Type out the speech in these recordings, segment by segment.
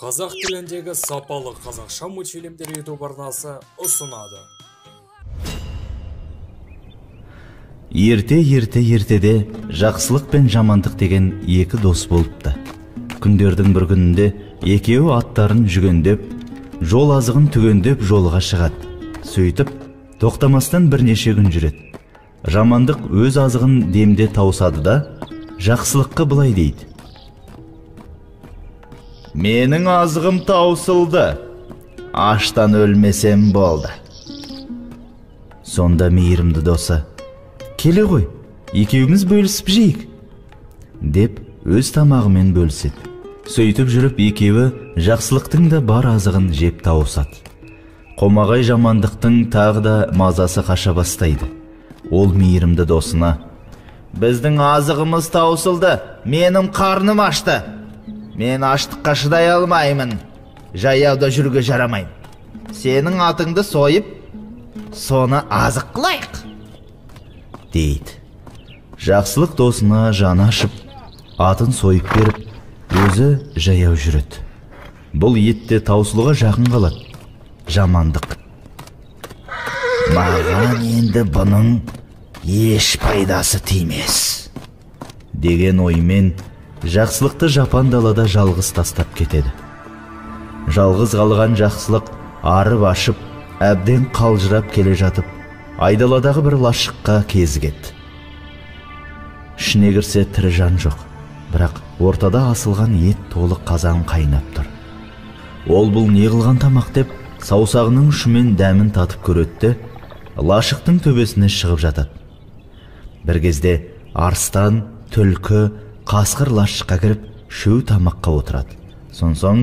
Қазақ тіліндегі сапалы қазақша мультфильмдер YouTube арнасы ұсынады. Ерте ертеде жақсылық пен жамандық деген екі дос болыпты. Күндердің бір күнінде екеуі аттарын жүгендеп, жол азығын түгендеп жолға шығады. Сөйтіп, тоқтамастан бірнеше күн жүреді. Жамандық өз азығын демде тауысады да, жақсылыққа былай дейді. Менің азығым таусылды, аштан өлмесем болды. Сонда мейірімді досы, келе ғой, екеуміз бөлісіп жейік, деп өз тамағымен бөліседі. Сөйтіп жүріп екеуі жақсылықтың да бар азығын жеп тауысады. Қомағай жамандықтың тағы да мазасы қаша бастайды. Ол мейірімді досына, біздің азығымыз таусылды, менің қарным ашты. Мен аштыққа шыдай алмаймын, жаяуда жүруге жарамаймын. Сенің атыңды сойып, соны азық қылайық, дейді. Жақсылық досына жаны ашып, атын сойып беріп, өзі жаяу жүреді. Бұл етте таусылуға жақын қалады. Жамандық. Маған енді бұның еш пайдасы тимес, деген оймен жақсылықты жапан далада жалғыз тастап кетеді. Жалғыз қалған жақсылық арып ашып, әбден қалжырап келе жатып, айдаладағы бір лашыққа кезігеді. Ішіне кірсе тірі жан жоқ, бірақ ортада асылған ет толы қазан қайнап тұр. Ол бұл не қылған тамақ деп, саусағының ұшымен дәмін татып көреді де, лашықтың төбесіне шығып жатады. Бір кезде арыстан, түлкі, қасқыр лашыққа кіріп, шөу тамаққа отырады. Сонсоң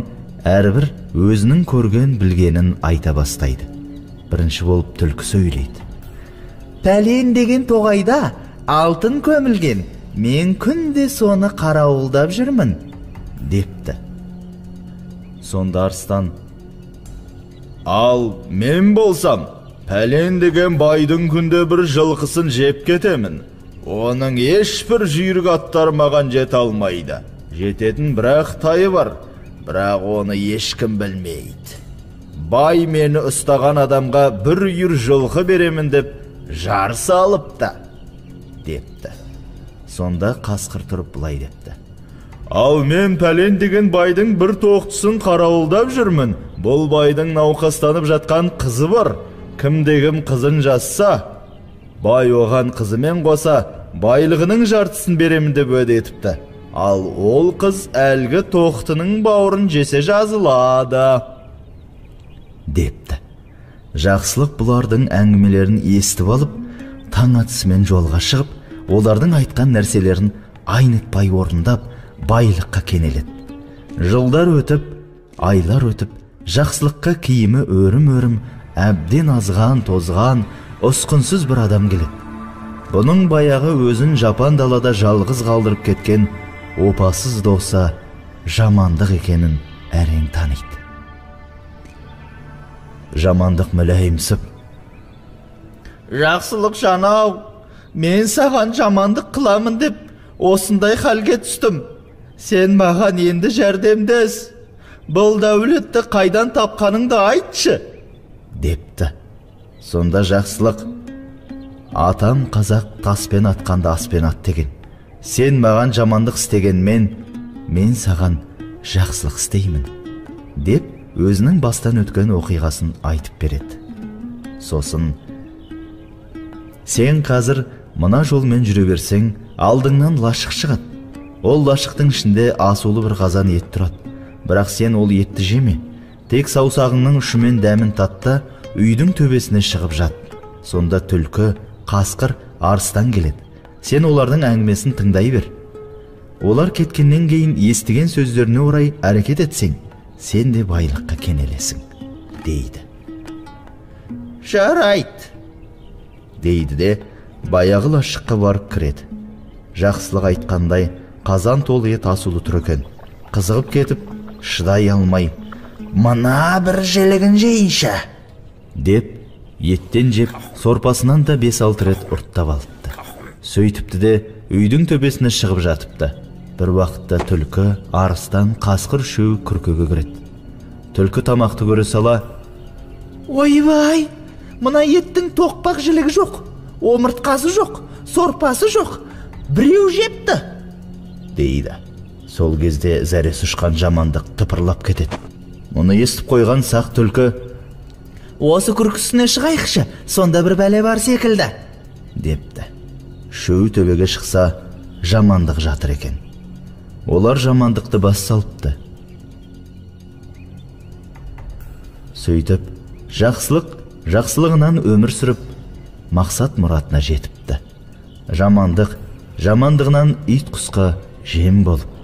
әрбір өзінің көрген білгенін айта бастайды. Бірінші болып түлкі сөйлейді. Пәлен деген тоғайда алтын көмілген, мен күнде соны қарауылдап жүрмін, депті. Сонда арыстан, ал мен болсам, пәлен деген байдың күнде бір жылқысын жеп кетемін. Оның ешбір жүйрік аттары маған жете алмайды. Жететін бірақ тайы бар, бірақ оны ешкім білмейді. Бай мені ұстаған адамға бір үйір жылқы беремін деп жар салыпты, депті. Сонда қасқыр тұрып былай депті. Ал мен пәлен деген байдың бір тоқтысын қарауылдап жүрмін. Бұл байдың науқастанып жатқан қызы бар. Кімде-кім қызын жазса, бай оған қызымен қоса байлығының жартысын беремін деп уәде етіпті. Ал ол қыз әлгі тоқтының бауырын жесе жазылады, депті. Жақсылық бұлардың әңгімелерін естіп алып, таң атысымен жолға шығып, олардың айтқан нәрселерін айнытпай орындап, байлыққа кенеледі. Жылдар өтіп, айлар өтіп, жақсылыққа киімі өрім-өрім, әбден азған, тозған, ұсқынсыз бір адам келеді. Бұның баяғы өзін жапан далада жалғыз қалдырып кеткен опасыз досы жамандық екенін әрең таниды. Жамандық мүләйімсіп, жақсылық жан-ау, мен саған жамандық қыламын деп осындай халге түстім. Сен маған енді жәрдемдес. Бұл дәулетті қайдан тапқаныңды айтшы, депті. Сонда жақсылық, атам қазақ таспен атқанды аспен ат деген. Сен маған жамандық істегенмен, мен саған жақсылық істеймін, деп өзінің бастан өткен оқиғасын айтып береді. Сосын, сен қазір мына жолмен жүре берсең, алдыңнан лашық шығады. Ол лашықтың ішінде асулы бір қазан ет тұрады. Бірақ сен ол етті жеме. Тек саусағыңның ұшымен дәмін татта, үйдің төбесіне шығып жат. Сонда түлкі, қасқыр, арыстан келеді. Сен олардың әңгімесін тыңдай бер. Олар кеткеннен кейін естіген сөздеріне орай әрекет етсең, сен де байлыққа кенелесің, дейді. Жарайды, дейді де, баяғы лашыққа барып кіреді. Жақсылық айтқандай, қазан толы ет асулы тұр екен. Қызығып кетіп, шыдай алмай, мына бір жілігін жейінші, деп еттен жеп, сорпасынан да 5-6 рет ұрттап алыпты. Сөйтіпті де үйдің төбесіне шығып жатыпты. Бір уақытта түлкі, арыстан, қасқыр үшеуі күркеге кіреді. Түлкі тамақты көре сала, «Ойбай, мына еттің тоқпақ жілігі жоқ, омыртқасы жоқ, сорпасы жоқ, біреу жепті», дейді. Сол кезде зәресі ұшқан жамандық тыпырлап кетеді. Мұны естіп қойған сақ түлкі, «Осы күркісіне шығайықшы, сонда бір бәле бар секілді», депті. Үшеуі төбеге шықса, жамандық жатыр екен. Олар жамандықты бас салыпты. Сөйтіп, жақсылық жақсылығынан өмір сүріп, мақсат мұратына жетіпті. Жамандық жамандығынан ит құсқа жем болыпты.